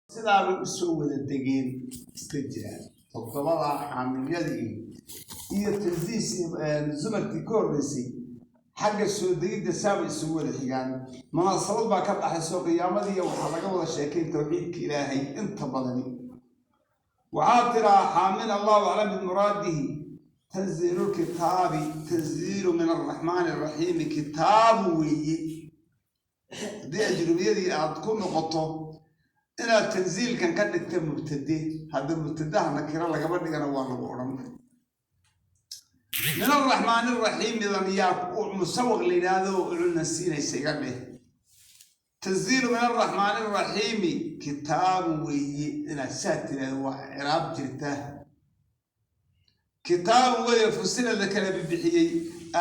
Sidaabay usoo wada degeen, iska jiraan toddobada xaamiyadii iyo tansiis Zumartii ka horreysay. Xagga soo degidda saabay isugu wada xigaan. Munaasabad baa ka dhaxayso qiyaamadii, waxaa laga wada sheekay towxiidka Ilaahay inta badani. Waxaa tiraa xaamin, Allahu aclam bimuraadihi. Tanziilu lkitaabi, tanziilu min Alraxmaani Araxiimi, kitaabu weeye. Haddii ajrubiyadii aad ku noqoto inaad tanziilkan ka dhigta mubtade, hadda mubtadaha nakiro lagama dhigana, waa lagu odhan. Min Araxmaani Araxiimidan yaa musawaq la yidhaahdo ucuna siinaysa, iga dheh tanziilu min Araxmaani Araxiimi kitaabu weeye. Inaad saa tiraahdo waa ciraab jirta. Kitaabu weeye, fusila, la kala bibixiyey,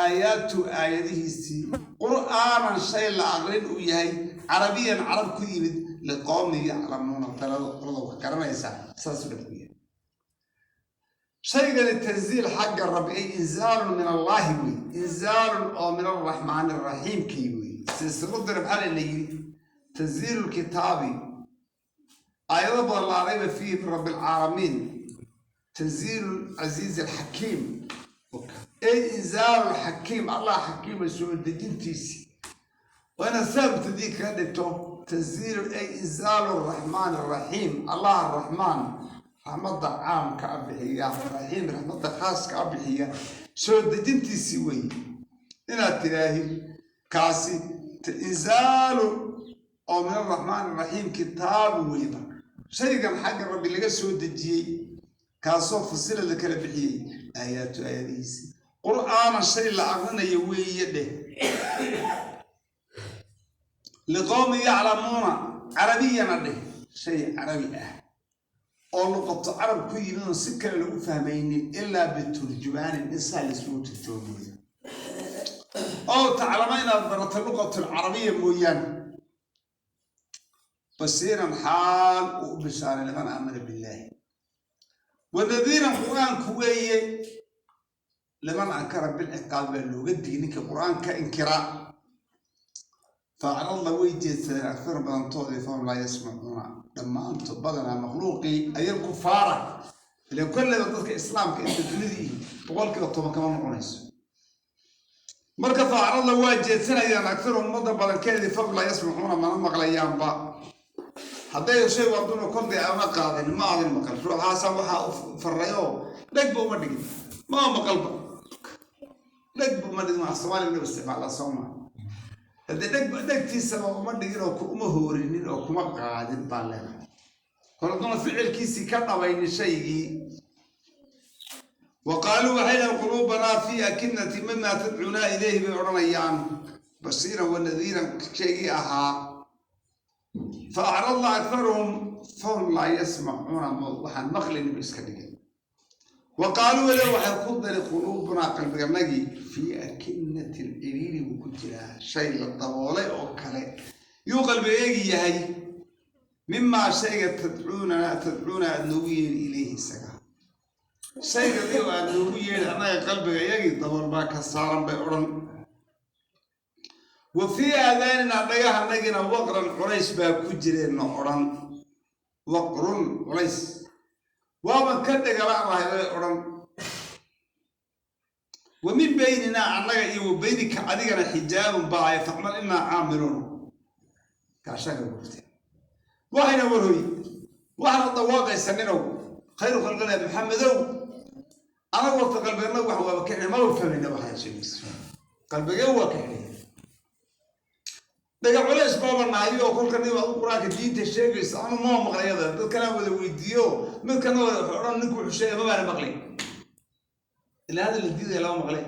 aayaatu, aayadihiisii, qur'aanan, shay la aqrin uu yahay, carabiyan, carab ku yimid, liqowmin yaclamuuna, dalada, qolada wax garanaysa. Saasuu dhab ku yahay shaygani. Tanziil xagga Rabbi ay inzaalun min Allaahi wey, inzaalun oo min Alraxmaani Araxiimkii wey. Silsiladuna maxaa la yiri? Tanziilu lkitaabi, aayado badan, laa rayba fiihi min Rabbi alcaalamiin, tanziilu Casiizi Alxakiim, ey inzaalu Lxakiim, Allah xakiima soo dejintiisi. Waa inaad saa mubtadii kaga dhigto: tanziilu ay inzaalu Araxmaan Araxiim, Allah Araxmaan, raxmadda caamka a bixiya, Raxiim, raxmadda khaaska a bixiya, soo dejintiisii weeye. Inaad tiraahid kaasi inzaalu oo min Araxmaan Araxiim kitaabu weye. Marka shaygan xagga Rabbi laga soo dejiyey, kaasoo fasila, la kala bixiyey, aayaatu, aayadihiisi, qur'aanan, shay la aqrinayo weeye dheh, liqowmin yaclamuuna, carabiyana dheh, shay carabi ah oo luqato carab ku yimid oon si kale lagu fahmaynin ilaa biturjumaanin, in saa laisugu turjumo mooyaan, oo taclama, inaad barato luqatulcarabiya mooyaan. Basiiran, xaal uu u bishaaray, liman aamana billaahi, wanadiiran, qur-aanku weeye, liman ankara bilciqaab, baa looga digay ninka qur-aanka inkira. Faacradla, way jeedsadeen, aktar, badantoodii, fahum laa yasmacuuna, dhammaantood, badanaa makhluuqii ayar kufaara. Ilan kolleyba dadka islaamka inta dunidii 10% kama noqonayso. Marka faacradla, waa jeedsanayaan, aktar, ummadda badankeedii, fahum laa yasmacuuna, mana maqlayaanba. Hadday shay waduna kolday aana qaadin, ma aadin maqal. Ruuxaasa waxaa u farayoo dhegba uma dhigin, maa maqalba, dhegba uma dhigin. Wax Soomaaliya inuu isticmaalaa sooma? Haddii dheg dhegtiisaba uma dhigin oo uma hoorinin oo kuma qaadin baan leenahay, kol hadduna ficilkiisii ka dhabaynin shaygii. Wa qaaluu, waxay dhahen, quluubanaa fii akinati mima tadcunaa ilayhi, bay odhanayaan. Basiiran wa nadiiran shaygii ahaa. Fa acrada akharuhum fahum laa yasmacuuna, waxaan maqlaynin ba iska dhigin. Wa qaaluu, wele waxay ku dari, quluubunaa, qalbiganagii, fii akinatin, ciriiri buu ku jiraa, shay la daboolay oo kale yuu qalbigeegi yahay, mimaa shayga, tadcuunana, tadcuuna, aada noogu yeedhi, ilayhi, isaga, shayga digo aada noogu yeedhi, annaga qalbiga iyagii dabool baa ka saaran, bay odhan. Wa fii aadaanina, dhagahanagina, waqran, culays baa ku jireenna odhan. Waqrun, culays, waaban ka dhagalaanahay, bay odhan. Wa min bayninaa, annaga iyo wa baynika, adigana, xijaabun baa, facmal inaa caamiluun. Gaashaanka gurtee waxayna warhoy, waxaana dhawaaqaysa ninow khayru khalqillah Maxamedow. Anagu horta qalbigana wax waaba ka xidhay, maba fahmayna waxaad sheegayso. Qalbigee waa ka xidhay, dhaga culays baaba nahay oo kolka nin aad qur-aanka diinta sheegaysa anu mama maqlayada. Dad kalea wada weydiiyo, mid kana wada wuxuu odhan, ninku wuxuu sheegay mabaana maqlay, ilaa hadda la diidaya lama maqlay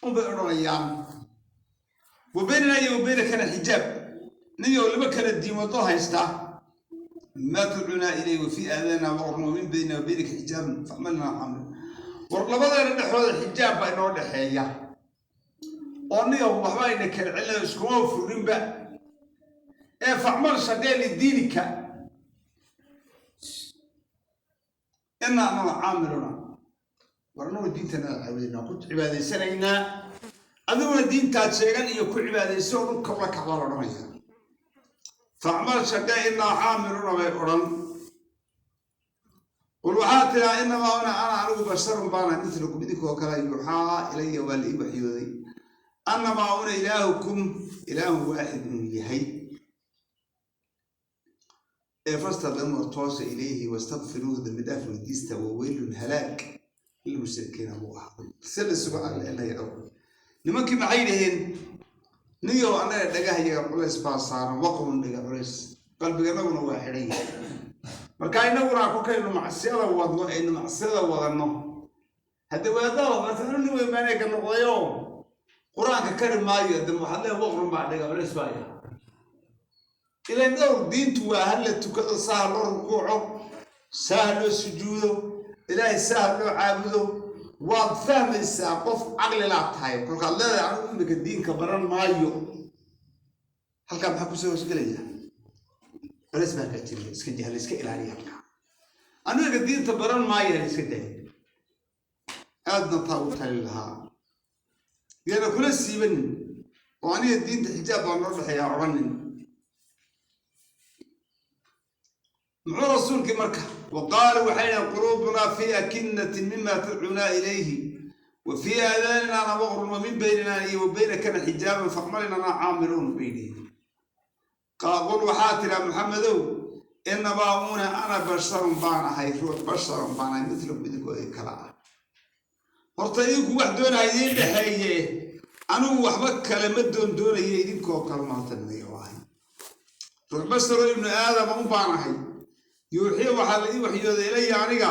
unbay odhanayaan. Wa baynana iyo wa baynakana xijaab, ninyow laba kala diimadoo haystaa, maa tadcunaa ilayh, wa fii aadaanina waqrun, wa min baynina wa baynaka xijaabun facmalnaa caamil. War labadeena dhexdooda xijaab baa inoo dhexeeya oo niyow waxba ayna kala celinayo, iskuma furinba ee facmal, shaqee, lidiinika, inaa anuna caamiluna. War annagu diintana caawidayna, ku cibaadaysanaynaa, adiguna diintaad sheegan iyo ku cibaadayso oo dhulka ula kacbaa la odhanaya. Facmal shaqee, innaa caamiluuna bay odhan. Qul waxaa tiraa: innamaa ana anigu basharun baana, milukum idinkoo kale, yuuxaa ilaya waa la ii waxyooday, annamaa una ilaahukum ilaahun waaxid inuu yahay ee fastaqiimuu toosa, ilayhi wastakfiruuhu dambi dhaaf weydiista. Waweylun halaag lilmushrikiina buu ahaaday. Se la isugu caqli dhow. Nimankii maxay dhaheen? Niyow, annaga dhagahayaga culays baa saaran, waqrun dhiga culays, qalbiganaguna waa xidhan yahay. Marka inaguna kolkaynu macsiyada wadno, aynu macsiyada wadanno, hadde wadaadada waxbaasanu nin weyn baan ka noqdayo, Qur-aanka kari maayo. De waxaad leeyahay waqrun baa dhiga culays baa yahay. Ilan dhowr diintu waa ha la tukado, saa loo rukuuco, saa loo sujuudo, Ilaahay saa loo caabudo. Waad fahmaysaa, qof caqli laa tahay. Kolkaad leedahay anigu imika diinka baran maayo, halkaa maxaa kusoo hoosgelaya? Culays baa ka jira. Iska jahla, iska ilaaliya halkaa. Aniga diinta baran maayo, la iska dayo. Aadna taa u tali lahaa, yaana kula siibanin oo aniga diinta xijaab baa noo dhexeeyaa odhanin. Muxuu rasuulkii marka? Wa qaaluu waxay dhaheen: quluubunaa fii akinatin mima tadcunaa ilayhi wa fii aadaaninaana waqrun wa min baynina iyo wa baynakana xijaaban facmal innanaa caamiluun bay dhihin. Qul waxaa tiraa, Maxamedow, innamaa una ana basharun baan ahay, ruux basharun baan ahay, milakum idinkooda kala ah. Horta idinku wax doonaha idiin dhexeeye, anigu waxba kale ma doondoonaye, idinkoo kale maantaniyo ahay, ruux basharoo ibnu aadama un baan ahay. Yuuxii waxaa la ii waxyooday ilaya aniga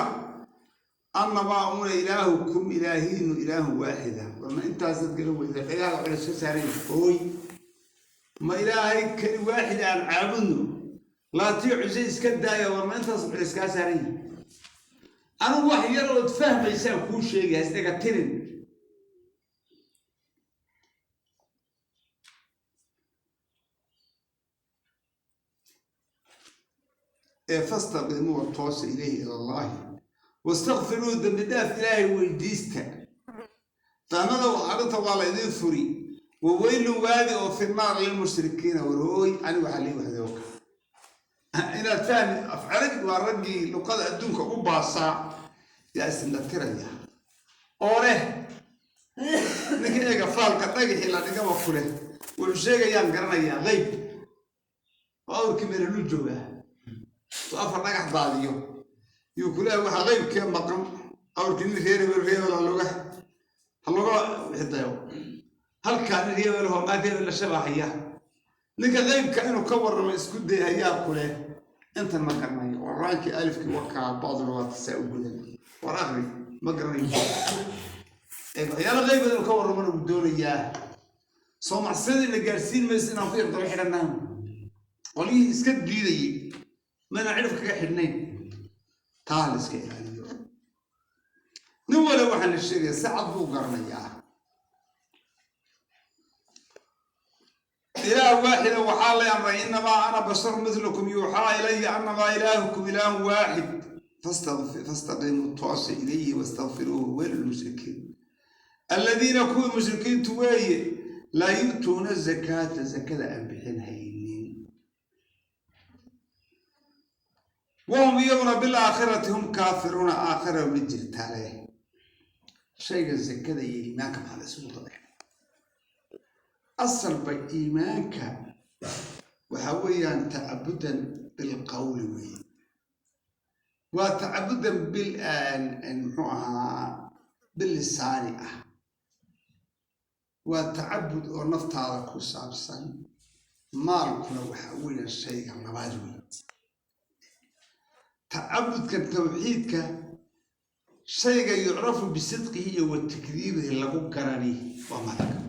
annamaa una ilaahukum ilaahiinu ilaahun waaxida. Warma intaasaad garan weyda? Dhagaha culays ka saaran. Ooy, ma Ilaahay keli waaxid aan caabudno, laatii cuse iska daaya. Warma intaas culays kaa saaran yahi? Anigu wax yar ood fahmaysaan kuu sheegay, hasdhaga tirin. Ee fastaqiimuu toosa, ilayhi ila allaahi, wastakfiruu dembi dhaaf Ilaahay weydiista. Fahmada arrinta waa la idiin furi. Waweylun waadi oo fi naar lilmushrikiina. Warhooy, ani waxaa lii waxdooka inaad fahmi af Carabi waa raggii luqada adduunka ugu baasaa yaa isindhatiraya oo leh ninka eega faalka dhagaxii la dhigaba ku leh wuxuu sheegayaan garanayaa qeyb oo awrkii meelalu joogaa tu afar dhagax daadiyo yuu ku leeyahay waxaa qeybkee maqan awrkii nin reer hebel reer hebel halooga ha looga xidayo halkaa nin reer hebel hoo maag hebel la shabaxaya. Ninka qeybka inuu ka warramo isku day hayaa ku leh intan ma garanayo. Waraankii alifkii wakaa bacduna waa tasaa u gudan war akri ma garanayo. Waxyaalo qeyba inuu ka warramona wuu doonayaa. Soo macsidii la gaarsiin mayso inaan ku yardaba xidhanaa. Qolyihii iska diidayay mayna cidhif kaga xidhnayn. Taa la iska ilaaliyo. Nin wale waxaan la sheegaya si cad buu garanayaa. Ilaah waaxida waxaa lay amray: innamaa ana basharun milukum yuuxaa ilaya annamaa ilaahukum ilaahun waaxid, fastaqiimuu toosa, ilayhi wastakfiruuhu. Weylu lmushrikiin aladiina kuwii mushrikiintu weeye laa yu'tuuna zakaata, zakada aan bixin haynin, wahum iyaguna bilaakhirati hum kaafiruuna, aakhira ma jirtaa leh. Shayga zakada iyo iimaanka maxaa la isugu daray? Asalba iimaanka waxaa weeyaan tacabudan bilqawli weeye, waa tacabudan bil muxuu ahaa bilisaani ah, waa tacabud oo naftaada ku saabsan. Maalkuna waxa weeyaan shayga labaad wey. Tacabudka tawxiidka shayga yucrafu bisidqihi iyo wa takdiibihi lagu garani waa maalka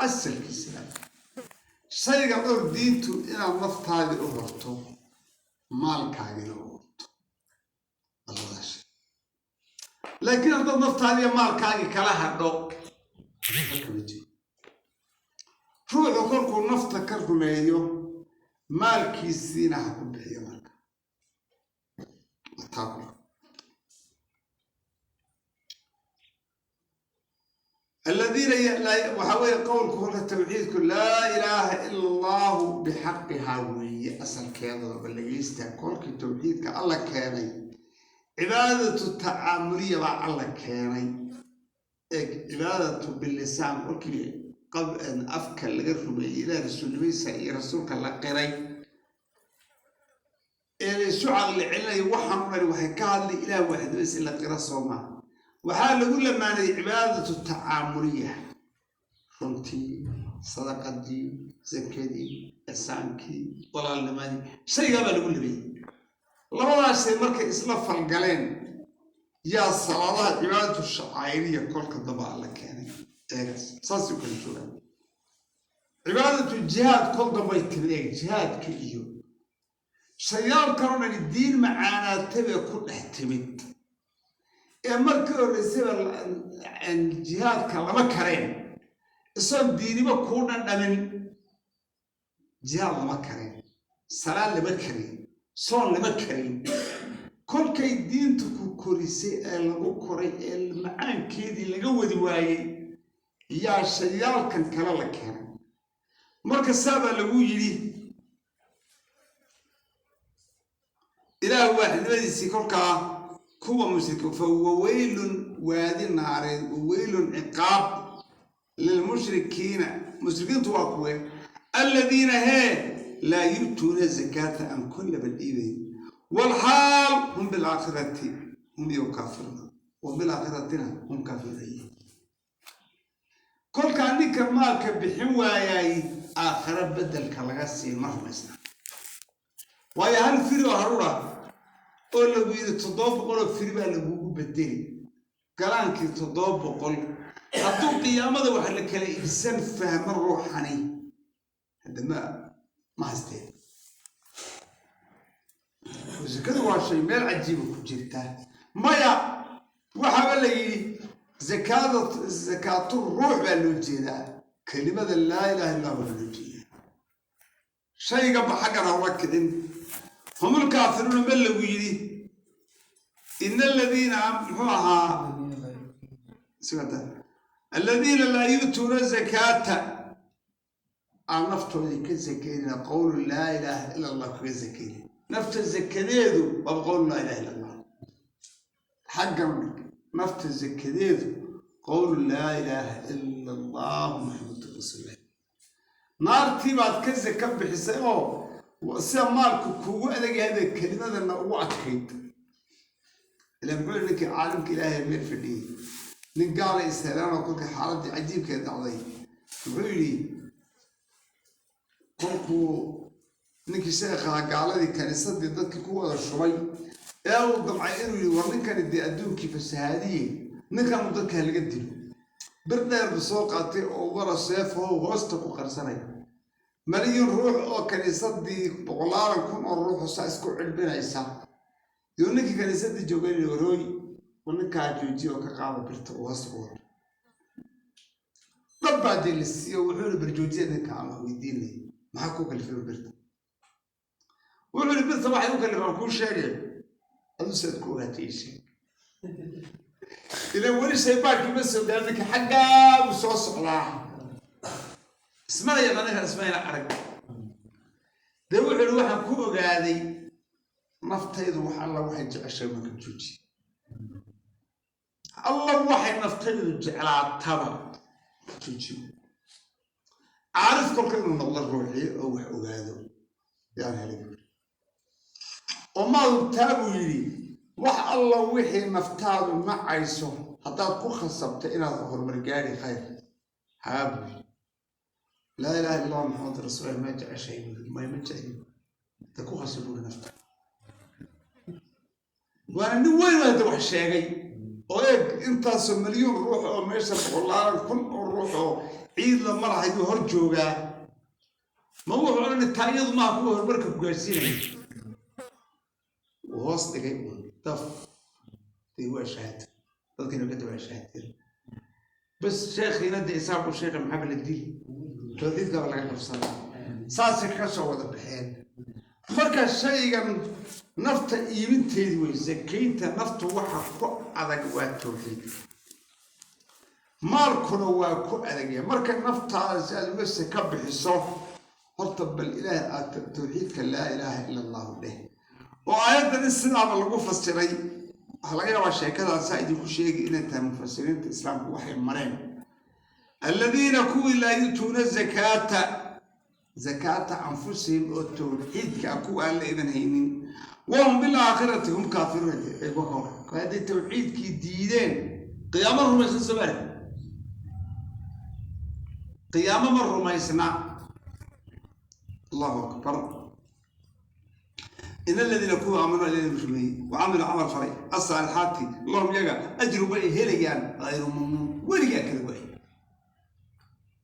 asalkiisa. Shayga dhowr diintu inaad naftaadii u horto, maalkaagina u horto, labada shay. Laakiin haddaad naftaadiiyo maalkaagii kala hadho, kama jiro. Ruuxu kolkuu nafta ka rumeeyo, maalkiisiina ha ku bixiyo. Marka taa Aladiina waxaa weeye qowlku kolka tawxiidku laa ilaaha ila allahu bixaqihaa weeye asalkeedaba. Balageysta, kolkii tawxiidka Alla keenay, cibaadatu tacaamuliya baa Alla keenay. Eeg, cibaadatu bilisaan kolkii afka laga rumeeyey Ilaah rasuulnimadiisa iyo rasuulka la qiray ee la isu caqli celinayo, waxaan u dhani waxay ka hadlay Ilaah waaxidnimadiisa in la qira, soo maa? Waxaa lagu lamaanayay cibaadatu tacaamuliya, runtii, sadaqadii, zakadii, ixsaankii, walaalnimadii, shaygaa baa lagu labeeyey. Labadaasay markay isla falgaleen yaa salaadaha cibaadatu shacairiya kolka damba Alla keenay. Eegaas saasay u kala joogaan. Cibaadatu jihaad kol dambay timid. Eeg, jihaadka iyo shayaalkan oo dhani diin macaanaatay ku dhex timid. Ee markii horreysayba jihaadka lama kareen, isagoon diinimo kuu dhandhamin jihaad lama kareen, salaad lama karin, soon lama karin. Kolkay diintu ku korisay ee lagu koray ee macaankeedii laga wadi waayey yaa shayaalkan kale la keenay. Marka saabaa lagu yidhi Ilaah waaxidnimadiisii. Kolkaa kuwa mushrikiin fa waweylun, waadi naareed, waweylun ciqaab lilmushrikiina. Mushrikiintu waa kuwe? Aladiina hee laa yu'tuuna zakaata, aan kollaba dhiibayn, walxaal hum bilaakhirati hum iyo kaafiruuna, wa bilaakhiratina hum kaafiruun. Kolkaa ninka maalka bixin waayay aakhiro beddelka laga siin ma rumaysna. Waayo, hal firi oo harura oo lagu yidhi 700 firi baa lagugu bedeli, galaankii 700, hadduu qiyaamada wax la kala iibsan fahmo ruuxani, hadda ma haysteen. Sakadu waa shay meel cajiiba ku jirta. Maya, waxaaba la yidhi zakaada zakaatu ruux baa loo jeedaa, kelimada laa ilaha illa baa loo jeedaa. Shayga baxaggana uga kicin humul kaafiruuna ma lagu yidhi ina aladiina, muxuu ahaa, aladiina laa yu'tuuna zakaata, aan naftoodii ka zakeynina, qowlu laa ilaaha ila allah kaga zakeynin. Nafta zakadeedu waaba qowlu laa ilaha illa allah. Xaggan dhig, nafta zakadeedu qowlu laa ilaaha ila allah Maxamadu rasuulillah. Naartii baad ka zaka bixisay oo sida maalku kuugu adag yahay bay kelimadana ugu adkayd. Ila muxuu yihi ninkii caalimka Ilaahay meel fadhiyey, nin gaala isheelaanoo kolkii xaaladdii cajiibkee dhacday, muxuu yidhi kolkuu ninkii sheekhaha gaaladii kaniisadii dadkii ku wada shubay ee uu damcay inuu yidhi, war ninkani dee adduunkii fasahaadiye, ninkanu dadka halaga dilo. Bir dheer buu soo qaatay oo wara seefahow hoosta ku qarsanay. Malyin ruux oo kaniisadii, boqolaalan kun oo ruuxu saa isku cilbinaysa, dee ninkii kaniisadii joogay warooy, war ninkaa joojiya oo ka qaada birta uu hoosta ku wato. Dhab baa dee la siiyo. Wuxuu yihi, barjoojiya ninka aan wax weydiinay, maxaa ku kalifay birta? Wuxuu yihi, birta waxay u kalifaan kuu sheegay, aduu siaad ku ogaatay ii sheeg. Ilan weli shaybaankii ma soo gaarin, ninka xaggaa buu soo socdaa, ismana yaqaan ninkan, ismayna arag. Dee wuxuu yihi, waxaan ku ogaaday naftaydu wax alla waxay jeceshay marka joojiye, alla waxay naftaydu jeclaataba joojiyo. Caarif kolka inuu noqdo ruuxiyo oo wax ogaado yaan helay buuri. Oo maadubtaa buu yidhi, wax alla wixii naftaadu nacayso haddaad ku khasabta inaad horumar gaari khayr haa buu yidhi. Laa ilaha illa allah Maxamad rasuulilah ma jeceshahay buuri? May, ma jecli. Da ku khasab buuri nafta. Waana nin weyn oo hadda wax sheegay oo eeg, intaasoo milyuun ruux oo meesha, boqolaalan kun oo ruux oo ciid la marahayuu hor joogaa. Ma wuxuu odhani taa iyadu maaha kuwa horumarka ku gaarsiinaya? Wuu hoos dhigay uun daf. Dee waa shahaad, dadkiina ka daba shahaadeen bas. Sheekhiina dee isaaqu sheekha maxaa la dili, tawxiidkaba laga qabsada, saasay ka soo wada baxeen. Marka shaygan nafta iibinteedii wey zakaynta naftu. Waxa ku adag waa tawxiid. Maalkuna waa ku adagya marka naftaada si aad uga saka bixiso. Horta bal Ilaahay aad tawxiidka laa ilaaha ila Allahu dheh, oo aayaddan in sidaaba lagu fasiray waxaa laga yaabaa sheekadaasaa idinku sheegi inay tahay mufasiriinta Islaamku waxay mareen. Aladiina kuwii laa yu'tuuna zakaata, zakaata anfusihim, oo tawxiidka ah, kuwa aan la idan haynin, wahum bilaakhirati hum kaafiruun. Hadday tawxiidkii diideen, qiyaamo rumaysan somaali, qiyaamo ma rumaysna. Allahu akbar. In aladiina kuwa aamanuu, ilaahi rumeeyey, wacamiluu camal falay, asaalixaati, lahum yaga ajru bay helayaan hayru mamnuun, weligaa kala waay.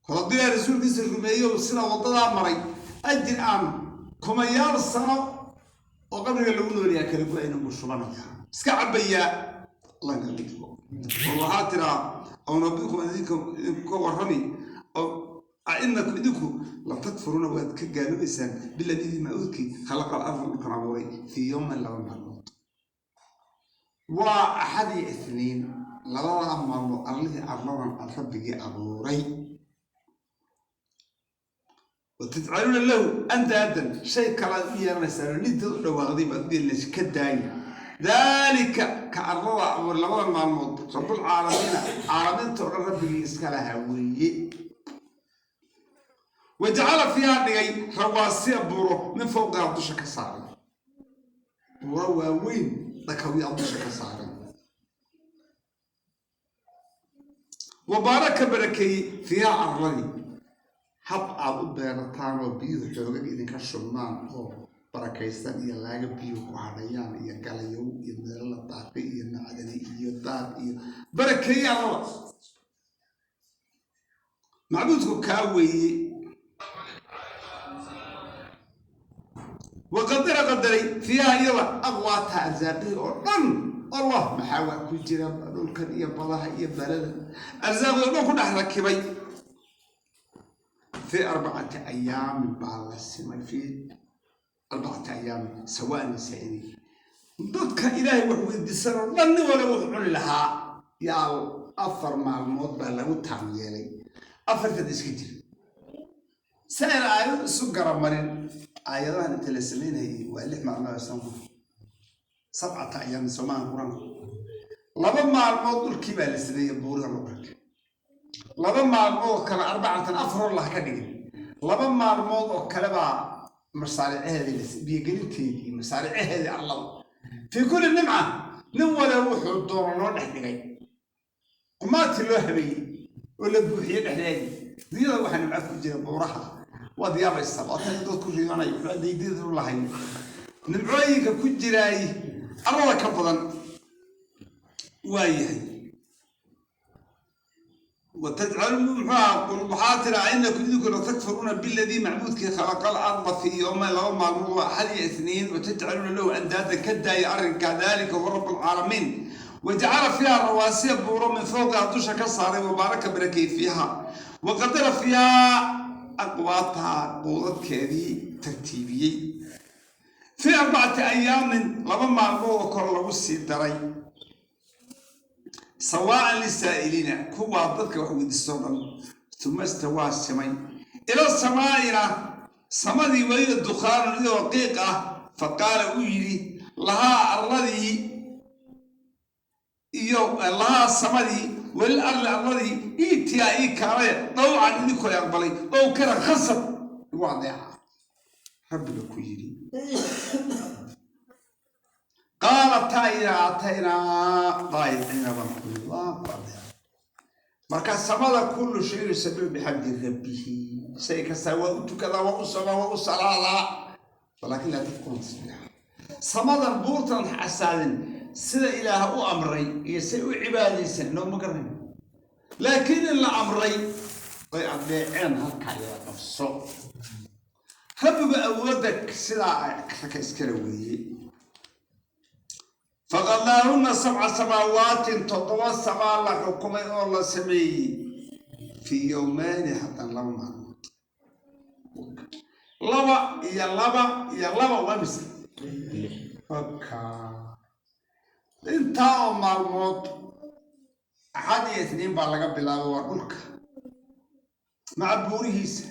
Kol haddii Ilaah rasuulkiisa rumeeyo, sida waddadaa maray, ajir aan kumayaal sano oo qabriga lagu noolyaha kala go-ayna buu shubanayaa, iska cabayaa. Allah naga dhigo. War waxaa tiraa, aw nabikum, idinku ka warrami, ainakum idinku latakfuruuna, waad ka gaaloobaysaan, biladii macuudkii khalaqa al-arda, dhulkan abuuray, fii yowmin, 2 maalmood, waa Axad iyo Isniin, labadaa maalmood allihii arladan aad rabbigii abuuray. Watajcaluuna lahu andaadan, shay kalaad u yeelanaysaa, nidad u dhawaaqday baad u yeelanaysa. Ka daaya daalika ka arlada abuuray 2da maalmood, rabbulcaalamiina, caalamiinta oo dhan rabbigii iska lahaa weeye. Wajacala fiiha dhigay rawaasiya, buuro, min fowqihaa dusha ka saaray, buuro waaweyn dhakawyaa dusha ka saaray. Wa baaraka, barakeeyey, fiiha arladii, hab aad u beerataan oo biyuhu xoogag idinka shubmaan oo barakaysan, iyo laaga biyuhu ku hadhayaan, iyo galayow, iyo meelo la daaqay, iyo macdani, iyo daaq, iyo barakeeye arlada. Macbuudku kaa weeye. Waqadara, qadaray, fiiha iyada aqwaataha, arsaaqihii oo dhan. Allah, maxaa wax ku jira dhulkan iyo badaha iyo balada, arsaaqii oo dhan ku dhex rakibay. Fii arbacati ayaamin baa la simay, fii arbacati ayaamin sawaan lisaa'iliin. Dadka Ilaahay wax weydiisan oo dhan, nin waliba wuxuu cuni lahaa yaa 4 maalmood baa lagu taam yeelay. Afarteed iska jira si ayna aayad isu garamarin. Aayadahan inta la samaynayay waa 6 maalmood sanku, sabcata ayaam soomaha qur-aanku. 2 maalmood dhulkii baa la sameeyey, buuriha lagu rakay. 2 maalmood oo kale, arbacatan, afar lah ka dhigin, 2 maalmood oo kale baa masaaricaheedii, biyogelinteedii, masaaricaheedii arlada, fii kulli nimca, nin waliba wuxuu doono loo dhex dhigay, qumaatii loo habeeyey oo la buuxiyey dhexdeedii. Dunyada waxaa nimco ku jira buuraha, waad yaabaysaa, waatan dad ku riyoonay daydida u lahayn. Nimcooyinka ku jiraay arlada ka badan waa yahay. Watajcalu, muxuu ahaa, qul waxaa tira, inakum idinku latakfuruuna biladii macbuudkii khalaqa alarda fii yowmayn, 2 maalmood, waa Axad iyo Isniin, watajcaluuna lahu andaadan. Ka daaya arrinka. Dalika huwa rabb alcaalamiin. Wajacala fiiha rawaasiya, buuro, min fowqiha dusha ka saaray. Wabaaraka, barakey, fiiha. Waqadara fiiha aqwaataha, quudadkeedii tartiibiyey, fii arbacati ayaamin, 2 maalmood oo kor lagu sii daray, sawaa'an lisaa'iliina, kuwaa dadka wax weydiistoo dhan. Uma stawaa, simay, ila samaa'ina, samadii, weliya dukhaanun, iyadoo qiiq ah. Fa qaala, uu yidhi, lahaa arladii iyo lahaa samadii, welil arli, arladii, iitiyaa, ii kaalaya, dhowcan, idinkoo aqbalay, ow kara, khasab igu adeeca, rabbiga ku yidhi. Qaalataa idaa ataynaa daayiciina, baan ku yidhi, waa ku adeeca. Marka samada kullu shayin yusabbihu bixamdi rabbihi, shay kastaa waa u tukadaa, waa u somaa, waa u salaadaa, walaakin laa tafqahuuna tasbiixa. Samadan buurtan xasaadin sida Ilaah u amray iyo say u cibaadaysan nooma garanayo, laakiin in la amray ay adeeceen halkaa iyada qabso. Rabbigu awoodda sidaa raka iskala weeye. Faqadaahunna sabca samaawaatin, 7 samaa la xukumay oo la sameeyey, fii yowmayni, haddana 2 maalmood, laba iyo laba iyo laba waa mise oka intaa oo maalmood. Axad iyo Isniin baa laga bilaabay, waa dhulka maca buurihiisa.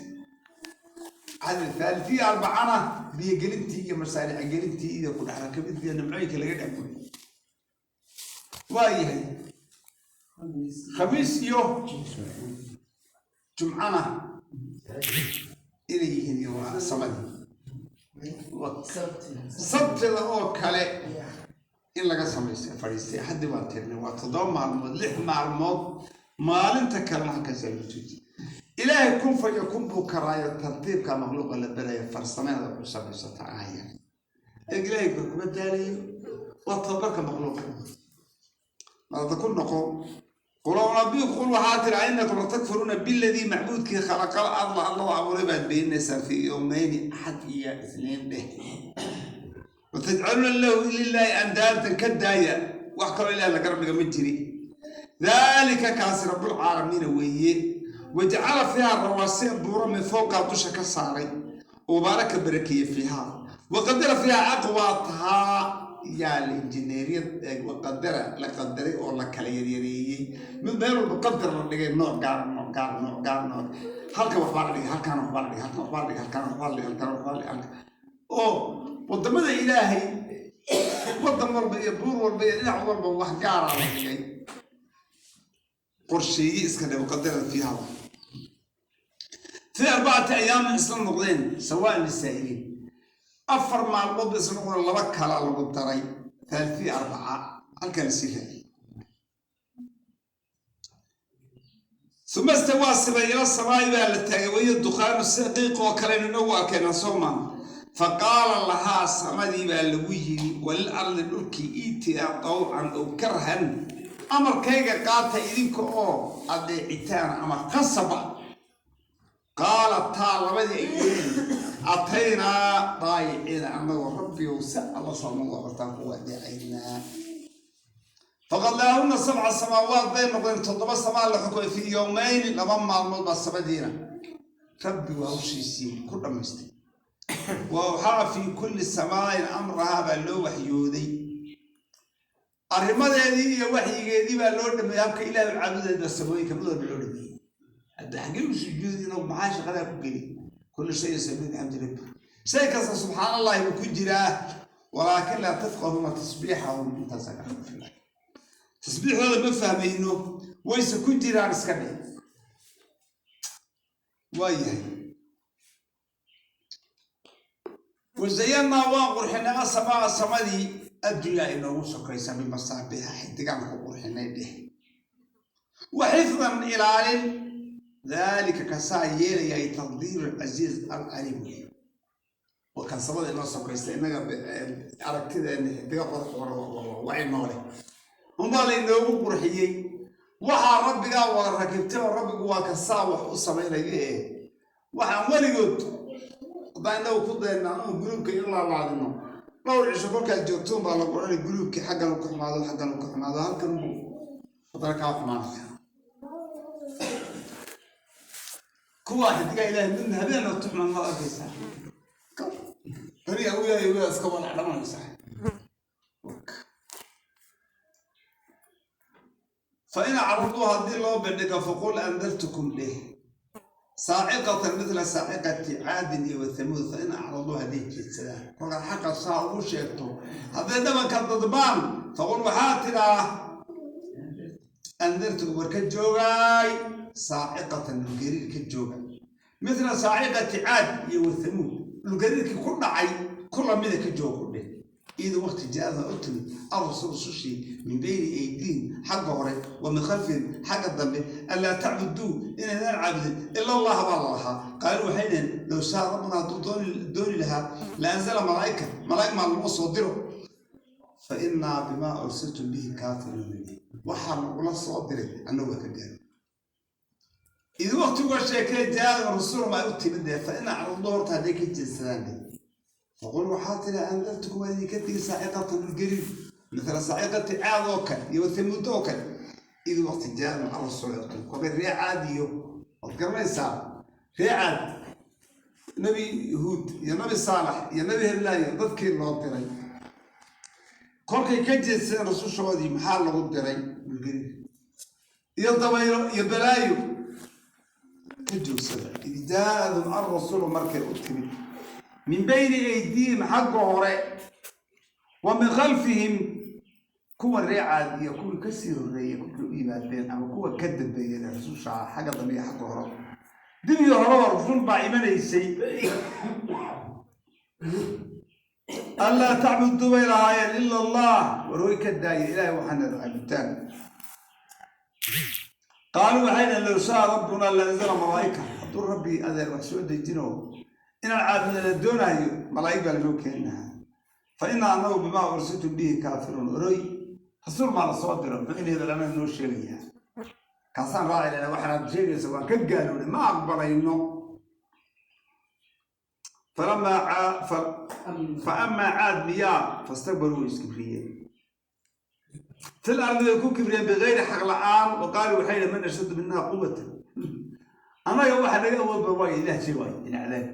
Thaalitiya arbacana biyogelintii iyo masaariicgelintii iyo ku dhex rakabidii iyo nimcooyinka laga dhex guray. Waa yahay, Khamiis iyo Jumcana inay yihiin iyo waa samadii. Sabtida oo kale in laga samaystay fadhiistay. Axaddi waan tirnay, waa 7 maalmood, 6 maalmood. Maalinta kalena halkaasaa lagu joojiyay. Ilaahay kun fa yakun buu karaayo, tartiibka makhluuqa la berayo, farsamada ku samaysata ahaya. Eeg, Ilaahay ba kuma daalayo, waa tababarka makhluuqa. Marada ku noqo. Qul unabiikum, qul waxaa tiri, innakum latakfuruuna biladii, macbuudkii, khalaqal arda, allada abuuray baad beeninaysaan, fii yowmeyni, Axad iyo Isniin dheh, watajcaluuna lahu lilaahi andaadan. Ka daaya, wax kaloo Ilaah la garab dhiga ma jiri. Daalika kaasi rabbulcaalamiina weeye. Wajacala fiiha rawaasiya, buuro min fowqaa, dusha ka saaray, wabaaraka, barakeeye, fiiha, waqadara fiiha aqwaatahaa. Yaa la injineeriyad eeg, waqadara, la qadaray oo la kala yaryareeyey, mid meel walba qadar la dhigay, nooc gaara, nooc gaara, nooc gaara, nooc halkan waxbaa la dhigay, halkan waxbaa la dhigay, halkan waxbaa la dhigay, halkan waxbaa la dhigay, halkan waxbaa la dhigay, halkan oo wadamada Ilaahay, wadan walba iyo buur walba iyo dhinac walba wax gaara la dhigay, qorsheeye iska dhe. Waqadara fiiha fii arbacati ayaamin, isla noqdeen, sawaan lisaa'iliin. 4 maalmood ba isla noqdeen, laba kalaa lagu daray, thaalithii arbaca halkaa lasii raaciyey. Uma stawaa, sibay, ila samaa'i baa la taagay, wahiya dukhaanu, sida qiiq oo kalenu inagu arkayna soo maa. Faqaala lahaa, samadii baa lagu yiri, walil ardi, dhulkii, iitiyaa tawcan ow karhan, amarkayga qaata idinka oo adeecitaan ama qasaba. Qaala taa, labadii ay yihiin, ataynaa daayiciina, annagoo Rabbigow si alla soomagu abartaan kugu adeecaynaa. Faqadaahunna sabca samaawaat bay noqdeen, toddoba samaa la xukumay, fii yowmayni, 2 maalmood baa samadiina Rabbigu hawshiisii ku dhammaystay. Wa awxaa fii kulli samaain amrahaa baa loo waxyooday, arrimadeedii iyo waxyigeedii baa loo dhameeyey. Habka Ilaahay caabudeed baa samooyinka mid walba loo dhameeyey. Hadda xaggee u sujuudi inagu? Maxaa shaqadaa ku geli? Kullu shay yusabbihu bixamdi rabbi, shay kasta subxaan Allahi buu ku jiraa, walaakin laa tafqahuuna tasbiixahum. Intaasaa ka xafilay, tasbiixdooda ma fahmayno, wayse ku jiraan iska dhe. Waa yahay, wazayanaa, waan qurxinay, asamaa, samadii addunyaa inoogu sokaysa, bimasaabiixa, xidigaan ku qurxinay dheh, wa xifdan, ilaalin. Daalika kasaa yeelayay taqdiiru alcasiiz alcaliim wey. Waa kan samada inoo sokaysta, innaga aragtideena xidiga qorax waa inoole unbaa la inoogu qurxiyey. Waxaa Rabbigaa wada rakibtay oo Rabbigu waa kasaa wax u samaynaya ee waxaan weligood haddaan inagu ku dayna anugu guluubka in laalaadino dhowr cisho kolkaad joogtoon baa lagu odhanay guluubkii xaggan ku xumaado, xaggan ku xumaado, halkan buu haddana kaa xumaanaya. Kuwaa xidigaa Ilaahay midna habeen oo tuxman maad arkaysaa, beriga wiyaay wiyaa iska walac dhamanaysaa. Fa in acraduu, haddii loo bandhigo, faqul andartukum dheh, saaciqatan mithla saaciqati caadin iyo wathamuud. Fa in acraduu, hadday jeedsadaan, kolkaad xaqa saa ugu sheegto, hadday dhabanka dadbaan, faqul waxaa tidhaa, andartukum, war ka joogaay, saaciqatan, dhulgariir ka jooga, mithla saaciqati caad iyo wathamuud, dhulgariirkii ku dhacay ku lamida ka jooga ku dheh. Ida waqti jaada u timid arrusul, rusushii, min bayni aydiihim, xagga hore, wa min khalfihim, xagga dambe, anlaa tacbuduu, inaydaan caabudin, ila Allah baa la lahaa. Qaaluu, waxay dhaheen, low shaa rabbuna, hadduu dooni lahaa, la anzala malaa'ika, malaa'ig maa lama soo diro. Fa innaa bimaa ursiltum bihi kaafiruun, waxaa lagula soo diray annagu waa ka gaaro. Idi waqtiga sheekee jaada rusulum ay u timid dee. Fa in acraduu, horta hadday ka jeedsadaan dee, faqul waxaa tiri, andartukum, waa idinka tigi, saaciqatan, dhulgariir, mithla saaciqati caad oo kale iyo wathamuud oo kale. Idi waqti jaada arrusul ay u timid, kolkay ree Caad iyo waad garanaysaa, ree Caad, Nabi Huud iyo Nabi Saalax iyo Nabi Heblaayo dadkii loo diray, kolkay ka jeedsadeen rusushoodii, maxaa lagu diray? Dhulgariir. Iyo dabaylo iyo balaayo ka joogsada. Id jaa-adhum alrasuulu, markay u timid, min bayni aydiihim, xagga hore, wa min khalfihim, kuwa reecaad iyo kuwii kasii horreeyey kolkay u yimaadeen ama kuwa ka dambeeyey ee rususha ah, xagga dambe iyo xagga hore, dib iyo horeba rusul baa imanaysay. Anlaa tacbuduu bay lahaayeen ila Allah. War way ka daaya Ilaahay waxaana caabutaan. Qaaluu, waxay dhaheen, low shaa rabbuna lanzala malaa'ika. Hadduu Rabbi adeer wax soo dejino inaan caabudna la doonaayo, malaa'ig baa lanoo keeni lahaa. Fa inaa anagu bimaa ursiltum bihi kaafiruun. Oroy, rasuul maa la soo diro, muxuu in hebel anaga noo sheegayaa? Kaasaan raaci lana, waxaanaad sheegaysa waan ka gaalownay, ma aqbalayno. Falamaa fa amaa caad miyaa, fastakbaruu, way iskibriyeen, fil ardi bay ku kibriyeen, bigayri xaq la'aan. Wa qaaluu, waxay yidhi, man ashaddu minaa quwatan? Annaga waxa naga awood badan waayo Ilaah jee waayo in cadaab.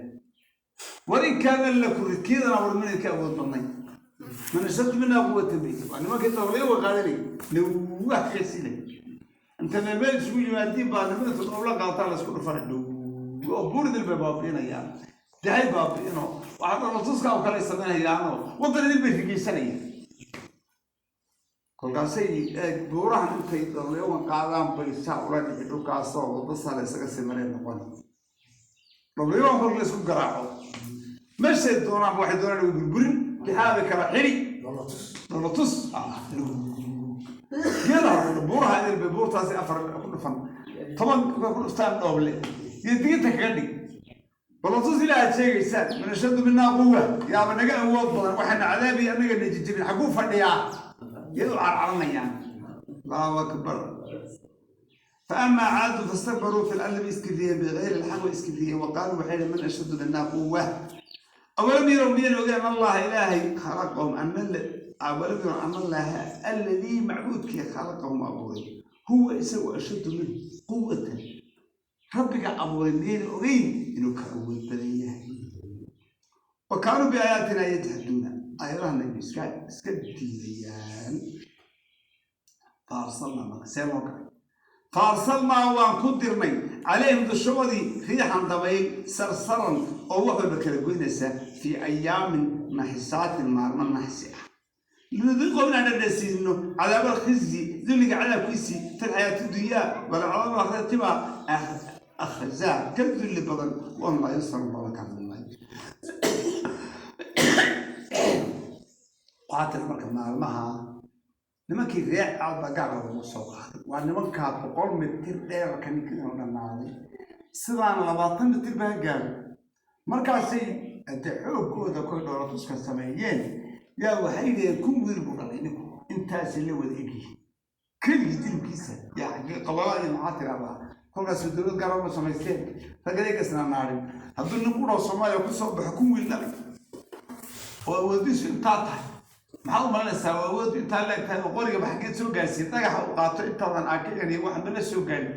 War in kaana la kuridkeedana, war mana ka awood badnay? Man ashaddu minaa quwatan bay. Waa nimankii dawlayo qaadanay nawah ka silay. Inta meel meel isugu yimaadiin baa nimanka dowla qaataan, la isku dhufanay oo buuridil bay baabi'inayaan, dahay baabi'ino, waxaa dhalatuska oo kale samaynayaanoo waddan idin bay rigaysanayaan. Kolkaasay buurahan intay dowlayawan qaadaan bay saa ula dhici dhulkaasoo waddo sale isaga simareen noqon. Dowlayawan kolka la isku garaaco, meeshay doonaan waxay doonaan way burburin, lixaabay kala xidhi, dholotus geedaha buuraha idil bay buurtaasi afar ku dhufan, 10 ku dhuftaan, dhooble iyo diginta kaga dhig. Balatus ilaahaad sheegaysaan, man ashaddu minaa quwa, yaaba naga awood badan? Waxaana cadaabiya annaga najijibin, xagguu fadhiyaa? Yay u carcaranayaan. Allahu akbar. فأما عاد فاستكبروا في الأرض بإسكفرية بغير الحق وإسكفرية، وقالوا وحيدا، من أشد منا قوة؟ أولم يروا، مين أن الله إلهي خلقهم، أن أولم يروا أن الله الذي معبودك خلقهم أبوي هو إسوى أشد منه قوة. ربك أبوي مين أغين إنه كأول بديه. وكانوا بآياتنا يجحدون، أيضا النبي اسكت ديان. فأرسلنا مرka faarsalnaa, waan ku dirnay, calayhim, dushoodii, riixan, dabayl, sarsaran, oo wax walba kala goynaysa, fii ayaamin naxisaatin, maalmo naxsi ah, linudiiqahum, inaan dhadhansiino, cadaab alkhizyi, dulliga cadaabkiisii, fi lxayaati dunyaa, walcadaab alaakhirati baa akhzaa, ka dulli badan, wahum laa yunsaruun, loola kaalmi maayo. Waxaa tiri marka maalmaha nimankii reer Caad baa gaar loogu soo qaaday. Waa nimankaa 100 mitir dheerarka ninkii inuu dhammaaday, sidaan 20 mitir baa gaaro. Markaasay hadee xooggooda koy dhoolatuska sameeyeen, yaa waxay yidhaheen 1000 wiil buu dhalay ninku, intaasay la wada egyihiin keligii jilibkiisa. Yaa xaggee qabalada iyo maxaa tiraahdaa? Kolkaasuu dowlad gaarama samaysteen raggadeegasna naarin. Hadduu nin qudhoo Soomaaliya kusoo baxo 1000 wiil dhalay oo awoodiisu intaa tahay, maxaad u malanaysaa? Waa awooddu intaa leeg tahay oo qorigaba xaggeed soo gaarsiin? Dhagaxa u qaato intaadan aakigan iyo waxba la soo gaarin,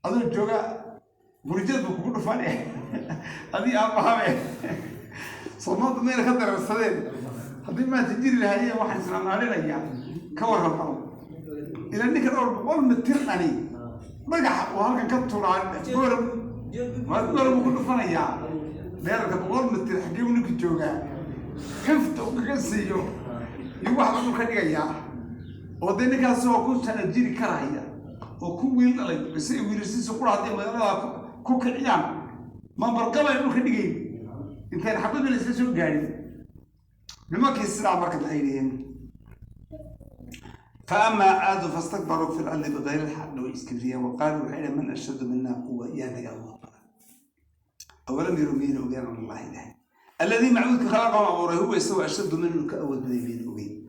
adoo jooga burjad buu kugu dhufan adii aabbahabe. Soomaalda mayna ka dararsadeen? Haddii maanta jiri lahaayeen waxaan isnanaarinaya ka warrama. Ila ninka dhowr boqol mitir dhani dhagaxa uu halkan ka turaa goorab goorab buu ku dhufanayaa. Dheerarka 100 mitir xaggee buu ninka joogaa? Xifta uu kaga siiyo iyo wax buu ka dhigayaa. Oo dee ninkaas oo ku sana jiri karaya oo ku wiil dhalay, ise wiilasiisa qura haddii magaalada ku kiciyaan, mambarqabay dhulka dhigayn intaan xabadba la isla soo gaadhin. Nimankii sidaa marka maxay yihiin? فأما عاد فاستكبروا في الأرض بغير الحق وإسكبريا، وقالوا وحين من أشد منا قوة؟ يا نجا الله. أولم يروا، مين أوجان، الله إله الذي معبودك خلقهم أبوره هو يسوى أشد منه كأول مين أوجين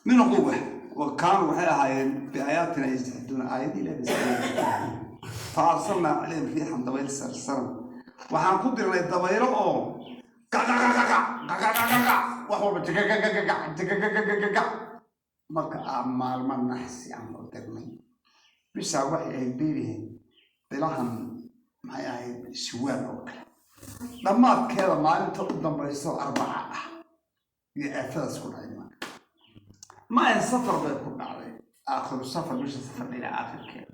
من قوة. وكانوا waxay ahaayeen بآياتنا يجحدون، aayadii Ilaah bay. فأرسلنا عليهم ريحا، dabayl, sarsaran, waxaan ku dirnay dabaylo oo gagagagaga gagagagaga, wax walba jagagagagaga jagagagagaga. Marka aa maalmo naxsi aan u dirnay, bishaa waxay ahayd beelihiin bilahan, maxay ahayd, Shawaal oo kale dhammaadkeeda, maalinta u dambayso Arbaca ah iyo aafadaas ku dhacay. Nimanka ma ahayn, safar bay ku dhacday. Aakhiru Safar, bisha Safar dhinaca aakhirkeeda.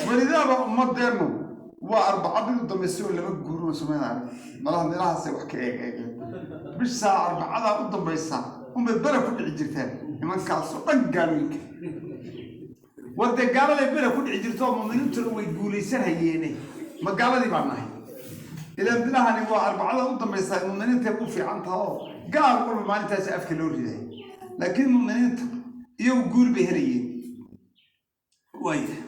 Welidaaba ummadeennu waa 4 bil u dambaysay oo laba guuro sameynaayo. Malaha meelahaasay wax ka eeg eegeen. Bishaa 4da u dambaysa unbay bele ku dhici jirteen nimankaasoo dhan, gaalooyinka. War dee gaaladay bele ku dhici jirto oo muminiintuna way guulaysan hayeene. Ma gaaladii baan nahay? Ilaan bilahani waa 4da u dambaysa, muminiintay u fiican taha oo gaal walba maalintaasi afka loo riday, laakiin muminiinta iyagu guul bay helayeen. Waaya,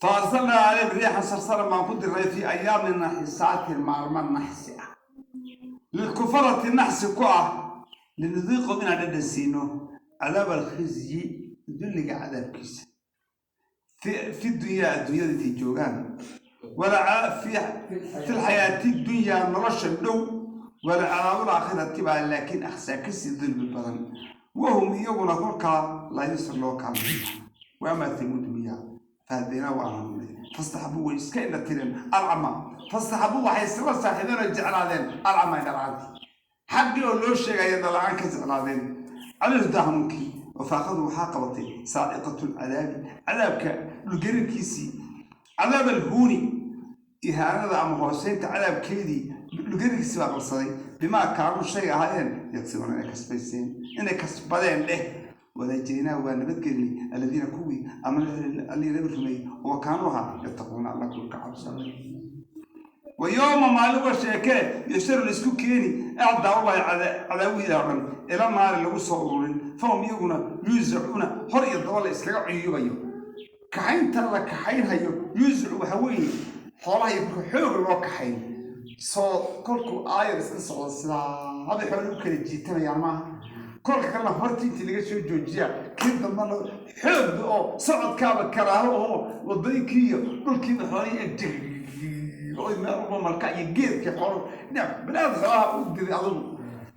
فأرسلنا عليهم ريحا صرصرا baan ku diray في أيام نحسات, maalmo naxsi ah, للكفرة naxsi ku ah, لنذيقهم inaan dhadhan siino, عذاب الخزي, dulliga cadaabkiisa, في الدنيا, adduunyada intay joogaan, wala في الحياة الدنيا, nolosha dhow, ولعذاب الآخرة baa laakiin أخزى, kasii dulmi badan, وهم iyaguna kolkaa لا ينصرون loo kaalmeeya. وأما ثمود miya, فهدينا waan hanuunay, فاستحبوا way iska indha tireen, العمى, فاستحبوا waxay isla saaxiibeen oo jeclaadeen, العمى indhala'aantii, xaqii oo loo sheegaya indhala'aan ka jeclaadeen, على الهدى hanuunkii, فأخذهم waxaa qabatay, صاعقة العذاب, cadaabka dhulgariirkiisii, عذاب الهون, ihaanada ama hooseynta cadaabkeedii, dhulgariirkiisii baa qabsaday, بما كانوا shay ahaayeen, يكسبون inay kasbayseen, inay kasbadeen dheh. ونجينا waa nabadgelinay, الذين kuwii, آمنوا allii nabi rumeeyey, oo كانوا ahaa, يتقون alla kuwa ka cabsaday. ويوم maalin wa sheekee, يحشر laisku keeni, أعداء الله cadaawihiida oo dhan, إلى النار lagu soo ururin, فهم iyaguna, يوزعون hor iyo daba la iskaga cuyubayo, kaxaynta la kaxaynhayo. يوزع waxa weeye xoolaha iyo kolka xooga loo kaxayn soo kolkuu aayar iska socdo sidaa haba xoolo u kala jiitamayaan maaha. Kolka kalena horta intii laga soo joojiyaa, kii dambana xoog oo socodkaaba karaaho oo wadooyinkii iyo dhulkiiba xoolihii eg oo meel walba malka iyo geedkii xoolo dhinac banaad xoolaha u diray adugu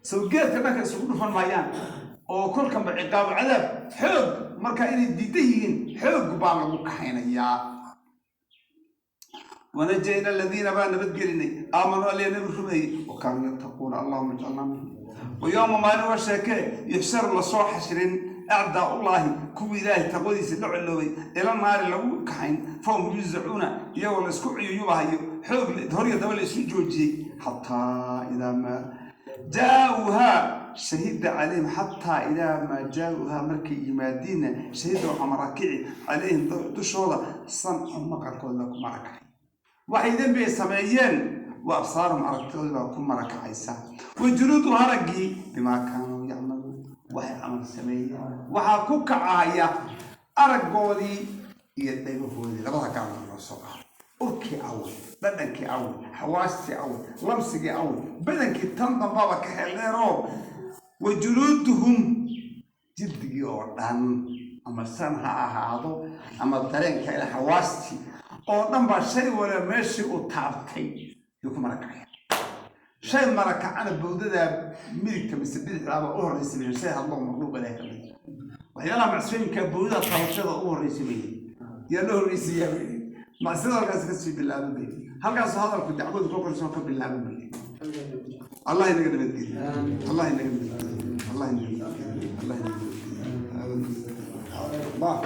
soo geedka dhanka isugu dhufan maayaan oo kolkanba ciqaabo cadaab xoog marka inay diidan yihiin xoog baa lagu kaxaynayaa. ونجينا الذين baa nabadgelinay, آمنوا alli nabi rumeeyey, وكانوا يتقون. اللهم اجعلنا منهم. ويوم maalin waa sheekee, يحشر lasoo xashrin, أعداء الله kuwii Ilaahay taqwadiisa la coloobay, إلى النار lagu kaxayn, فهم يوزعون iyagoo la isku cuyuyubahayo, xoog horya daba la isu joojiyey, حتى إذا ما جاءوها شهد عليهم, حتى إذا ما جاءوها markay yimaadiinna, شهد waxaa marakici, عليهم dushooda, سمعهم maqalkooda ku marakacay, waxay dembi ay sameeyeen, وأبصارهم aragtidooda baa ku marakacaysa, وجلودهم haraggii, بما كانوا يعملون waxay camal sameeyeen. Waxaa ku kacaya araggoodii iyo dhagahoodii, labada gacmood loo soo qaado. Urkii awey, dhadhankii awey, xawaastii awey, lamsigii awey, badankii tan dambaba ka xeeldheeroo, وجلودهم jildigii oo dhan, ama san ha ahaado ama dareenka ila xawaastii oo dhan baa shay waliba meeshii uu taabtay yuu ku marakacaya. Shay marakacana bowdadaa midigta mise bidixdaaba u horreysa bay, shay hadloo makhluuq Ilahay ka mid waxyaalaha macsooyinka bowdada taabashada u horreysa bay, yaa loo horreysiiyaa bay, macsida halkaas kasii bilaaban bay, halkaasoo hadalku dacwadu kolkaasoo ka bilaaban bay. Allah inaga nabadgeliyo, Allah inaga nabadgeliyo, Allah inaga nabadgeliyo, Allah inaga nabadgeliyo. Allah.